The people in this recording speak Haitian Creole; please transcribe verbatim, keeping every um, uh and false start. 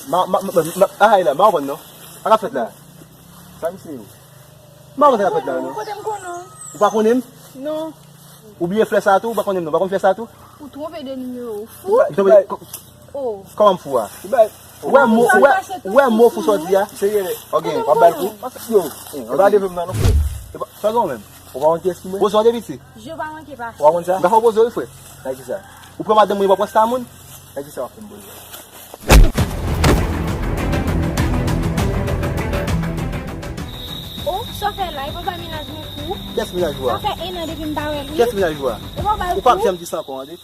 Ma, ma, ma, ma, ma, ay la, ma konprann non. Sa k ap fèt la? Sa misye yo? Ma konprann sa k ap fèt la non. Kote m konnen w? Ou pa konnen m? Non. Ou bliye flè sa tou, ou pa konnen m non, ou pa konn flè sa tou? Ou twonpe de nimewo, ou fou. Ou twonpe de, ko-, oh, kòman m fou a? Ou wè mo, ou wè, ou wè mo fou sa w di a? Serye, ok, w ap bay l kou? Yo, w pa leve m nan non, frè. Sa w gen menm? Ou pa konn kiyès ki mwen? Poze w de piti. Je pa manke pa. Ou pa konn sa? M ka fè w poze w wi, frè. Nan kisa? Ou pran madanm mwen, ou pa pran sa moun? Nan kisa w ap fè m poze? Oh, sa w fè la, e pa bay mennaj mwen kou? Kiyès mennaj ou a? Sa fè en an depi m pa wè l wi. Kiyès mennaj ou a? E pa bay l kou? Ou p ap janm di sa ankò, tande.